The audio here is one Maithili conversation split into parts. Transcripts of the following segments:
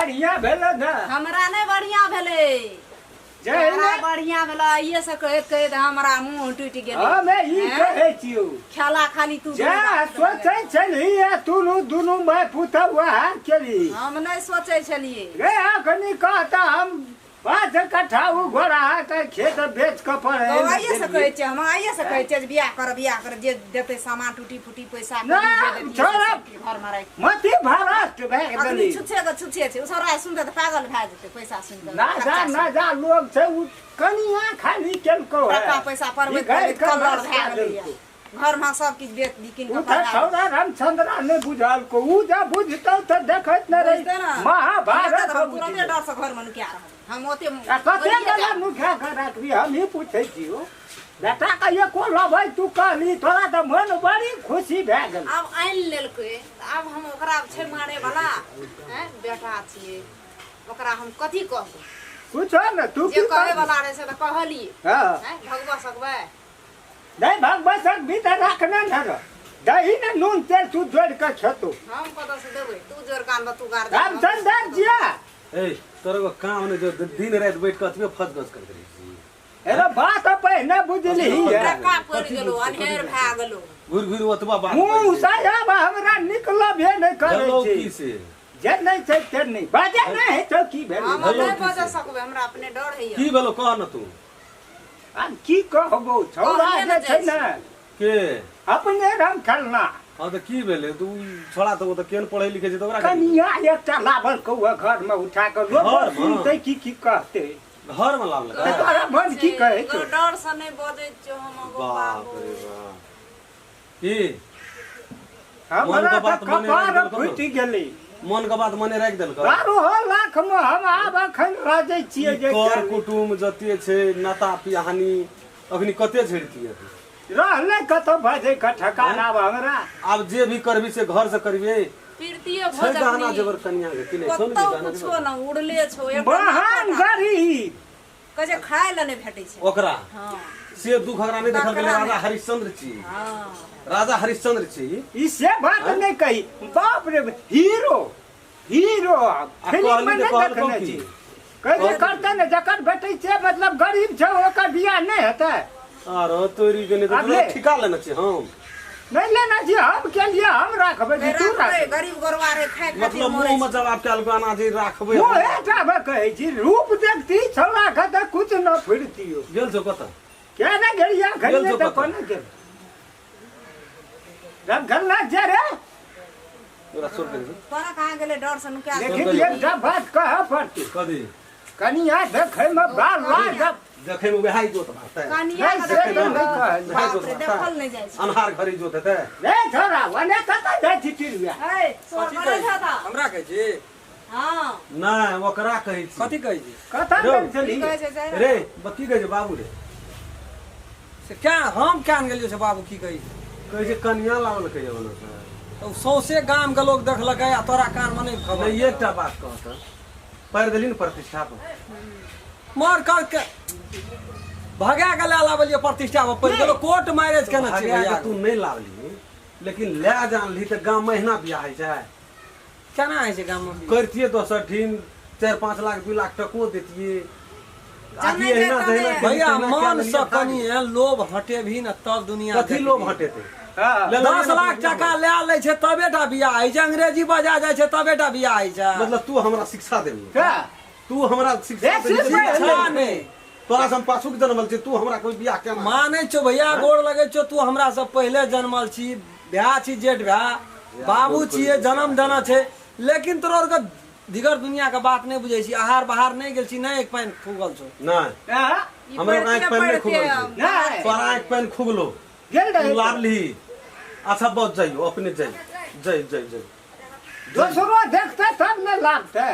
बढ़िया भेलो ने। हमरा नहि बढ़िया भेलै। जे हमरा बढ़िया भेलै, आइए से कहैत कहैत हमरा मुँह टूटि गेलै। हमे ई हैं? कहै छियौ खेला खाली तू जे सोचै छलही आ दुनू दुनू माय पुतहु वएह केली। हम नहि सोचै छलियै। रे अखनी कहता हम 5 कट्ठा उ घोड़ा के खेत बेच के पढ़े तो आइए से कहै छियै, हम आइए से कहै छियै जे बियाह कर, बियाह कर, जे देतै सामान टूटी फूटी पैसा ना, कौड़ी जे देतियै से छोड़ा। सब किछु घरमे राखि। मति भ्रष्ट भए अखनी गेली। छुच्छे के छुच्छे छै, ओ सब राय सुनतै तऽ पागल भए जेतै पैसा सुनि कऽ। ना जा ना जा लोग छै उ कनिया खाली केलको है। टाका पैसा पढ़बैत ई घर पढ़बैत के कलर नाश भए कए गेलैया। देलकौ। घरमे सब किछु बेच बिकिन उ कऽ तऽ पढ़ा छौड़ा रामचंद्रा नहि बुझल को, उ जे बुझतौ तऽ देखैत नहि रही। बुझतै ने। महाभारत तऽ हम तुरन्ते डर से घरमे नुका रहल हम ओते आ कते गला नुका कऽ राखबी, हम ही पूछै छियौ बेटा के एको लबै तू कहली तोरा तऽ मन बड़ी खुशी भए गेल। आब आनि लेलकै तऽ आब हम ओकरा छै मारे वाला हैं, बेटा छियै ओकरा हम कथी कहबै? कुछो ने तू जे की कहै कहबी? वाला रहै से तऽ कहलियै। हँ। हैं, भगवा सकबै? नहीं भगवा सकबी तऽ रखने ने रह, दही ने नून तेल तू जोड़ि कऽ खेतौ। हम कतऽ से देबै? तू जोड़ कान तू गार। रामचंद्र जिया ए तोर एगो काम नहि जो दिन राति बैठ कऽ अतबे फस गस करैत रहै छी। अरे बात पहिने बुझलिही है। टका पड़ि गेलो, अन्हेर भए गेलो। घुरि घुरि ओतबा बात मुँह बाजि साहब हमरा निकलबे नहि करै भेलौ छै। की से? जे नहि छै ते नहि बाजे नहि हेतौ की भेलै? हम भेलौ नहि की बजऽ से? सकबै, हमरा अपने डर होइए। की भेलौ कह न तू। आब की कहबौ छौड़ा कहलियै जे ने छै जाइ ने के अपने रंग खेलना। हँ तऽ की भेलै? तू छोड़ा तऽ ओ तऽ केहन पढ़ै लिखै छै तऽ ओकरा कथी? कनिया एकटा लाबल कौआ घर में उठा कऽ लोक घरमे? सुनतै की की कहतै। घर में लाबल तऽ तोरा मन की कहै छौ? डर से नहि बजै छियौ हम अगो बाप बाबू। रे बाप, की हमरा मनके तऽ बात मने कपार राखि देलकौ ने? फूटि गेलै। मन के बात मने राखि देलकौ। 12 लाख में हम आब अखन राजै छियै जे कर कुटुम जते छै नाता पिहानी अखनी कते झेड़तियै? रहलै कतौ बजै के ठेकान आब हमरा। आब जे भी करबी से घर से करबी। प्रीतिये छै भोज गहना अखनी जेवर कनिया के कि नहि छौ ने कतौ गहना कुछो जेवर? न उड़ले छौ एकटा महान नाको टा। गरीब कहै छै खाय लए नहि भेटै छै ओकरा। हँ से दुख ओकरा नहि देखल गेलै। तकरा राजा नहि। हरिश्चंद्र छी। हँ राजा हरिश्चंद्र छी। ई से बात नहि कही, बाप रे हीरो हीरो फिल्म कहली में तऽ नहि कहलकौ देखने की? छी। कहै छै करतै ने जकर बेटी छै, मतलब गरीब छै ओकर बियाह नहि हेतै। आरो तोरी के नहि तऽ आब तोरा ले। ठिका लेने छी हम। नहि लेना छी हम, के लिए हम राखबै कि तू राखबै? राखबै? गरीब गोरबा रे खाय खातिर मतलब मरै मुँह में छै। जवाब कयल गाना जे राखबै। मुँहे टा मे कहै छी रूप देखती छौड़ा के तऽ कुछ न फिरतियो। गेल छौ कतऽ? के ने गेलिया गेल घड़िए छौ तऽ कतऽ? कोने गेल रब घरना जे रे तोरा छोड़ देने छौ। तोरा कहाँ गेलै डर से नुका लेकिन एकटा बात कहऽ पड़तै। कथी? कनिया देखै मे बाल लाजब। देखै मे वएह इजोत बाटे। कनिया नहि, के से देखै तऽ मे नहि कहल। बाप रे देखल नहि जाइ छै। अन्हार घड़ी जोत हेतै। रे छोरा ओने कतऽ जाइ छी टिरुआ? है तोर कथी मरै कहै छौ छी? तऽ हमरा कहै छी? हँ। नहि ओकरा कहै छी। कथी कहै छी? कतऽ रौ। गेल छली? की कहै छै जाय रे की कहै छै बाबू रे? से क्या हम क्या गेलियो से बाबू की कहै छै? कहै छै कनिया लावल कहै ओना से। तऽ सौंसे गाम के लोग देखलकै आ तोरा कान मे नहि खबर। नहि एकटा बात कह तऽ पारि देली ने प्रतिष्ठा पर। मार कर के भगा के लए लाबलियै प्रतिष्ठा पर पड़ि गेलो, कोर्ट मैरिज केने छियै। भगा भैया के तू नहि लावली लेकिन लए जानली तऽ गाम मे एहिना बियाह होइ छै? केना होइ छै गाम मे? करतियै दोसर ठीन 4-5 लाख 2 लाख टको देतियै। जनै आखिर एहिना जे जहिना तनै। केली भैया तहिना कए मन लेलियै, से खा कनि लोभ हटेबही ने तब दुनिया कथी देखबही। लोभ हटेतै? हँ। ले 10 लेलियै लाख ने टका लए लै छै तबे टा बियाह होइ छै, अंग्रेजी बजा जाइ छै तबे टा बियाह होइ छै। मतलब तू हमरा शिक्षा देबही? क्या? तू हमरा शिक्षा ए, देबही? शिक्षा शिक्षा नहि। तोरा से हम पाछू के जनमल छी, तू हमरा कोई बियाह केना? मानै छौ भैया, गोड़ लगै छौ, तू हमरा से पहिले जनमल छी, भैया छी, जेठ भैया बाबू छियै, जन्म देना छै, लेकिन तोरा आरके दिगर दुनिया के बात नहि बुझै छी, आहार बहार नहि गेल छी, नहि एक पानि खुगल छौ। नहि हाँ? ई हमरा पढ़िते आँखि पानि नहि पढ़िते खुगल छै। नहि। तोरा आँखि पानि खुगलो गेल तू रहे। लाबली। अच्छा बस जाइयो अपने जाइयो जय जय जय। दोसरो देखते तब ने लागते।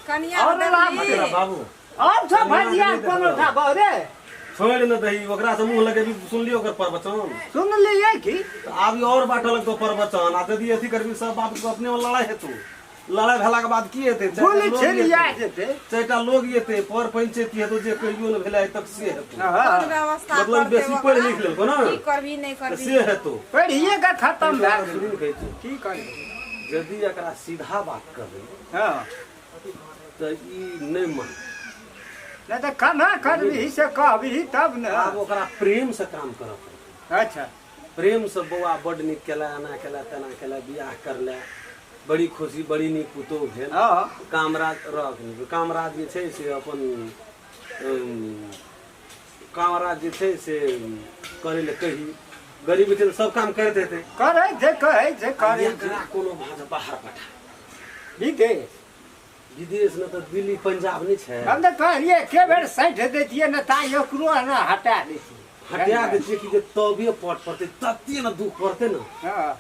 कनिया और लाभ देखली। तेरा बाबू और सब भजिया कोनो ठाबो रे। छोड़ न दही ओकरा से मुंह लगेबी। सुनली ओकर प्रवचन? सुनलियै की? तऽ आब ई और बाटऽ लगतौ प्रवचन आ यदि अथी करबी सब बाप के अपने में लड़ाइ हेतौ। लड़ाइ भेलाके बाद की हेतै? चारिटा गुल लोग छिड़िया एतै। जेतै। चारिटा लोग एतै पर पंचायती हेतौ जे कहियो ने भेलै आइ तक से हेतौ। हाँ। कोन व्यवस्था मतलब करतै बेसी ओकरा? पढ़ि लिख लेलको ने? की करबी नहि तऽ करबी से हेतौ। पढ़िए के खत्म भए सुनी गेलै। ने कहै छी की करबै? यदि एकरा सीधा बात कहबै हँ। तऽ ई नहि मान। नहि तऽ केना करबिही से कहबिही तब ने। आब ओकरा प्रेम से काम करऽ पड़तै। अच्छा। प्रेम से बौआ बड नीक केला, एना केला, तेना केला, बियाह करले, बड़ी खुशी, बड़ी नीक पुतोह भेल। हँ। कामराज रख, कामराज जे छै से अपन कामराज जे छै से करै लए कही, गरीब छै तऽ सब काम करैत हेतै। करै छै, कहै छै, करै छै। एकरा कोनो भाँज बाहर पठा। विदेश? विदेश ने तऽ दिल्ली पंजाब नहि छै। हम तऽ कहलियै एके बेर सैठ दैतियै ने ता एकरो ने हटा दैतियै। हटा दैतियै कि जे तबे पट पड़तै, तते ने दुख पड़तै ने। हँ।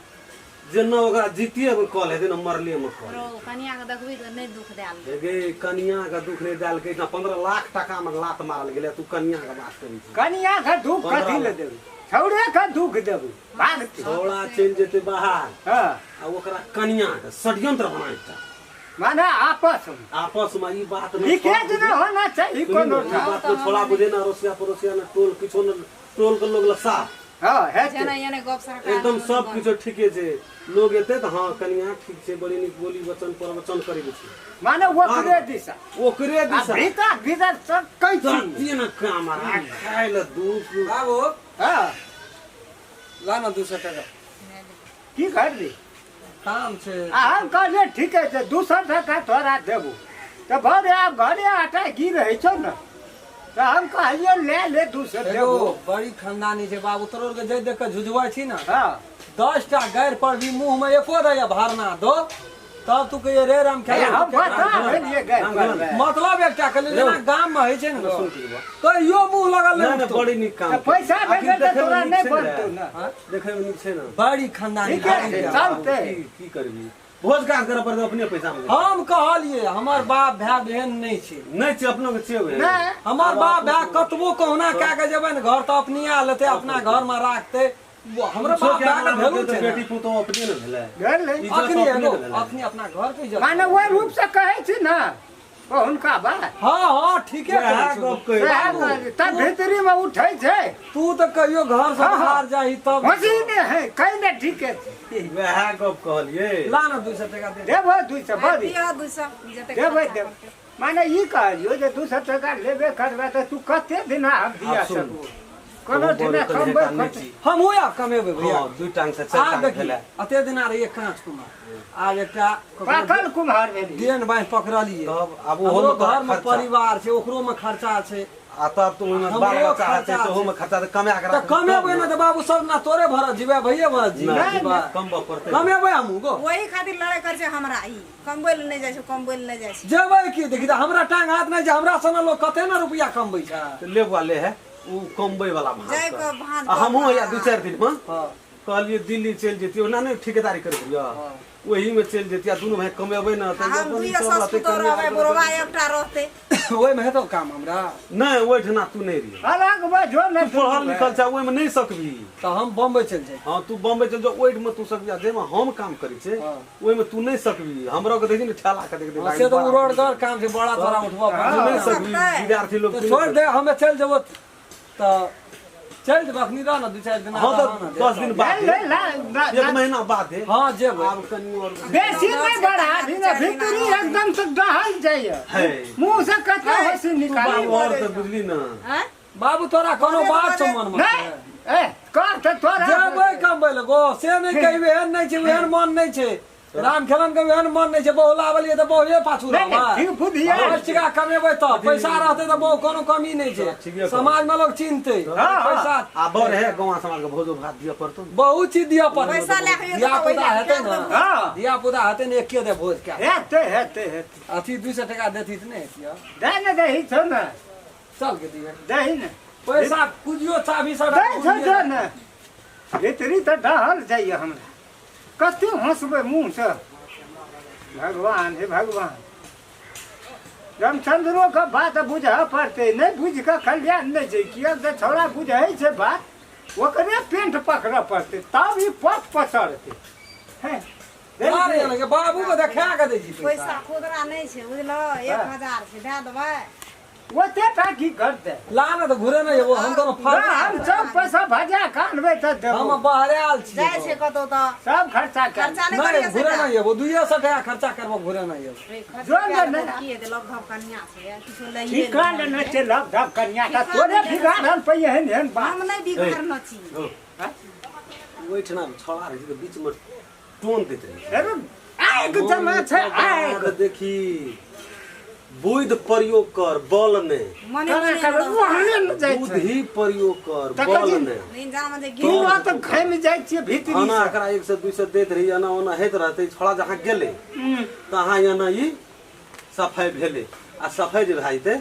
जे न ओकरा जीतिए मे कल हेतै ने मरले मे कल। कनिया के देखबी तऽ नहि दुख देल। गे कनिया के दुख नहि देलकै, इतना 15 लाख टका मे लात मारल गेलै, तू कनिया के बात करै छी। कनिया के दुख कथी लए देबै? छौड़े के दुख देबै। भागतै। छौड़ा चलि जेतै बाहर। हँ। आ ओकरा कनिया के षड्यंत्र बना एकटा। माने आपस में। आपस में ई बात में लीकेज न होना चाहिए कोनो ई बात में छोड़ा बुझे ना अड़ोसिया पड़ोसिया ना टोल किछो न, टोल के लोग ला साफ। हाँ, है जेना एने गप सरकार एकदम सब किछो ठीके छै। लोग एते तऽ हाँ कनिया ठीक छै, बड़ी नीक बोली वचन प्रवचन करै के छै। माने ओकरे दिशा। ओकरे दिशा। भीतर भीतर सब कहै छी। तते न काम आ खाय ल दुख। बाबू। हाँ। ला ना 200 टका। की करबी? काम छै। आ हम कहलियै ठीके छै, 200 टका तोरा देबो। तऽ भरे आब घरे आटा गिर रहै छौ ने, तऽ हम कहलियै ले ले 200 देबो। बड़ी खानदानी छै बाबू, तोरो के जे देख के झुझुआइ छी ने। हाँ। 10 टा गारि पर भी मुँह में एको दैया भरना दो, तब तू कहिए रे राम खेला। हम बता देलियै गारि पर। मतलब एकटा कहलियै जेना गाम में होइ छै ने, कहियो मुँह लगल नहि। बड़ी नीक काम। पैसा भेटै तऽ तोरा नहि बनतौ ने। देखै में नीक छै ने। बड़ी खानदानी चलतै। की करबी, भोज काज करऽ पड़तै अपने पैसा में। हम कहलियै हमर बाप भाय बहन नहि छै। नहि छै, अपनो के छियै। नहि, हमर बाप भाय कतबो कहुना कए के जेबै ने घर तऽ अपनिया लेतै, अपना घर में राखतै। हमरा बाप भाय के भेलू छै। बेटी पुतोह अपने ने भेलै। अखनी अखनी अपना घर के इज्जत। माने ओहि रूप से कहै छी ने हुनका बात। हाँ हाँ ठीके कहै। तब भीतरी में उठै छै। तू तऽ कहियो घर से बाहर जाही तब हँसी ने है, कहीं ने ठीके छै। वएह गप कहलियै। ला ना 200 टका दे। देबो 200 बड़ी। 200 देबै देबै। माने ई कहलियौ जे 200 टका लेबे करबै तऽ तू कते दिना हम दिया सकबो? कोनो दिना कमबै। हमहूँ आब कमेबै भैया। 2 टांग से 4 टांग भेलै। अते दिना रहियै काँच कुम्हार, आब एकटा पाकल कुम्हार भेलियै। डेन बान्हि पकड़लियै। तब आब ओहो घर में परिवार छै, ओकरो में खर्चा छै। आ तब तो ओहिमे बाल बच्चा हेतै तऽ ओहोमे खर्चा तऽ कमा के तऽ कमेबै ने तऽ बाबू सब ना तोरे भरत जीबै, भैये भरत जीबै। कमबऽ पड़तै। कमेबै हमहूँ गो। ओही खातिर लड़ाइ करै छै हमरा, ई कमबै लए नहि जाइ छै, कमबै लए नहि जाइ छै। जेबै की देखी तऽ हमरा टांग हाथ नहि छै, हमरा सने लोग कते ने रुपया कमबै छै। लेबुआ ले है ओ कमबै वाला भाँज। हमहूँ हैया 2-4 दिन में कहलियै दिल्ली चलि जैतियै, ओना नहि ठेकेदारी करैत रहियै, ओही में चलि जैतियै, दुनू भाय कमेबै ने तऽ ओहिमे हेतौ काम हमरा। नहि ओहिठिना तू नहि रही, अलग पढ़ल लिखल छै, ओहिमे नहि सकबी। तऽ हम बम्बई चलि जाइ। हाँ तू बम्बई चलि जाओ, ओहिमे तू सकबी, जाहिमे हम काम करै छियै ओहिमे तू नहि सकबी। हमरा के देखी ने ठेला के देख। से तऽ उड़गर काम छै, बड़ा तोरा उठबऽ नहि सकबी। विद्यार्थी लोग छोड़ दे, हमे चलि जेबो तऽ चलि जेबै। अखनी रह ने 2-4 दिन। हाँ तऽ 10 दिन बाद, 1 महीना बाद। हाँ जेबै। आब कनि और बेसी नहि बढ़ाबी ने, भीतरी एकदम से डहल जाइए, मुँह से कते हँसी निकाली। और तऽ बुझली ने बाबू, तोरा कोनो बात छौ मन में? नहि कह तऽ तोरा जेबै कमबै लए गो से नहि कहिबै, एहन नहि छै, एहन मन नहि छै। राम खेलन के एहन मन नहि छै। बहु लाबलियै तऽ बहुए पाछू रहबै। 10 टका कमेबै तऽ पैसा रहतै तऽ बहु कोनो कमी नहि छै, समाज में लोग चिन्हतै पैसा। आ बड़ है गाँव समाज के भोजो भात दिअ पड़तौ, बहुत चीज दिअ पड़तौ। धिया पुता हेतै ने, धिया पुता हेतै ने, एके दे भोज के हेतै हेतै हेतै। अथी 200 टका देती तऽ नहि हेतियै? दे ने दही छौ ने, चल के दिहे दही ने पैसा कुजियो चाभी सब दै छौ ने। भीतरी तऽ डहल जाइए हमरा, कते हँसबै मुँह से। भगवान हे भगवान, रामचंद्रो के बात बुझऽ पड़तै, नहि बुझि कऽ कल्याण नहि छै। किएक तऽ छौड़ा बुझै छै बात, ओकरे पेंट पकड़ऽ पड़तै तब ई पट पसरतै। बाबू के देखा के दै छी पैसा खुदरा नहि छै, बुझलहो? 1000 छै, दए देबै। ओते टा की करतै? ला ने तऽ घुरे नहि एबो हम कोनो ना, फालतू हम सब पैसा भजा कऽ अनबै तऽ देबो। हम बाहरे आयल छी। जाइ छै कतौ तऽ सब खर्चा कर। खर्चा नहि नहि करियै घुरे से नहि एबो, 200 टाका खर्चा करबो, घुरे नहि एबो। जो ने नहि। की हेतै, लग धप कनिया छै, किछो लइए ठीका लेने छै लग धप कनिया का, तोरे बिगाड़ल पे एहन एहन बात। हम नहि बिगाड़ने छी। ओहिठिना छौड़ा रहै छै तऽ बीचमे टोन दैत रहै। अरे आगि जमा छै आगि। देखी बुद्धि प्रयोग कर, बल नहि। मने कना मने कर ओहने ने जाइ छै। बुद्धि प्रयोग कर, तकर बल जी- नहि। नहि जान जे तू गिर तऽ घामि जाइ छियै भीतरी एना से। एकरा 100 200 दैत रही, एना ओना होइत रहतै। छौड़ा जहाँ गेलै तहाँ एना ई सफाइ भेलै आ सफाइ जे भए जेतै,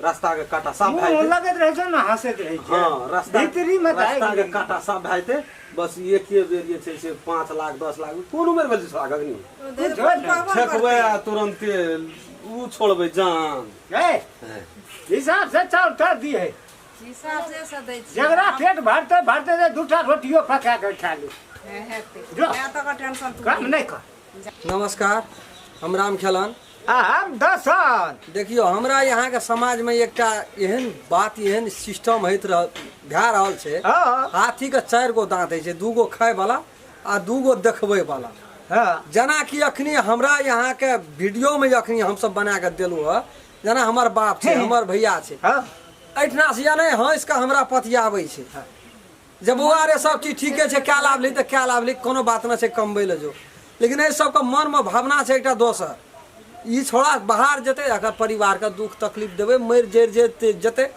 रास्ताके काँटा साफ भए मुँह जेतै। लगैत रहै छै ने, हँसैत रहै छै। हँ, रास्ता भीतरी मे तऽ आगि रास्ताके लागि काँटा साफ भए जेतै, बस एके बेर जे छै से 5 लाख 10 लाख कोनो बेर भेल छै छौड़ा अग्नि ठेकबै आ तुरन्ते उ छोड़बै जान। ए, हिसाब से चाउर तर दिहे। हिसाब से से दै छी। जकरा पेट भरतै भरतै तऽ दूटा रोटियो पका कऽ खा ले। हेतै जो। तकर टेंशन तू कम नहि कर। नमस्कार, हम राम खेलन आ हम दसन। देखियौ, हमरा यहाँके समाजमे एकटा एहन बात, एहन सिस्टम होइत रह भए रहल छै। हाथीके 4 गो दाँत होइ छै, 2 गो खायवला आ 2 गो देखबै वाला। जेनाकि अखनी हमरा यहाँके वीडियोमे अखनी हमसब बना कऽ देलहुँ हँ, जेना हमर बाप छै, हमर भैया छै, एहिठिना से या नहि हँसि कऽ हमरा पतियाबै छै जे बौआ रे सब चीज ठीके छै, कए लाभ ली तऽ कए लाभ ली, कोनो बात नहि छै, कमबै लए जो। लेकिन एहि सबके मनमे भावना छै एकटा दोसर, ई छोड़ा बाहर जेतै, एकर परिवारके दुख तकलीफ देबै, मरि जरि जेतै जेतै,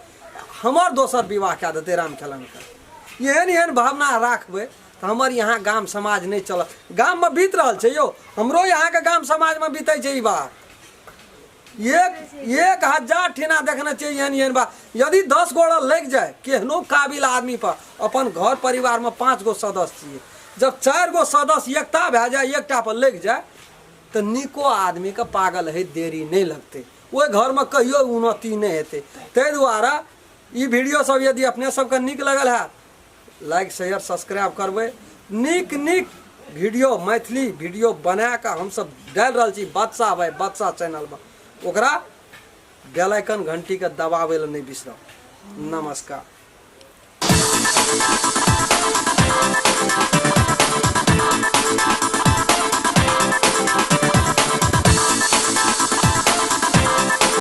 हमर दोसर विवाह कए देतै राम खेलनके। एहन एहन भावना राखबै तऽ हमर यहाँ गाम समाज नहि चलत। गाममे बीत रहल छै यौ, हमरो यहाँके गाम समाजमे बीतै छै ई बात। 1000 ठिना देखने छियै एहन एहन बात। यदि 10 गोड़ा लागि जाय केहनो काबिल आदमी पर, अपन घर परिवारमे 5 गो सदस्य छियै, जब 4 गो सदस्य एकता भए जाय, एकटा पर लागि जाय, तऽ नीको आदमीके पागल है देरी नहि लगतै, ओहि घरमे कहियो उन्नति नहि हेतै। ताहि दुआरे ई वीडियो सब यदि अपने सबके नीक लगल हैत, लाइक शेयर सब्सक्राइब करबै। नीक नीक वीडियो, मैथिली वीडियो बना कऽ हमसब डालि रहल छी बादशाह भाई बादशाह चैनलमे, ओकरा बेल आइकन घंटीके दबाबै लए नहि बिसरब। नमस्कार।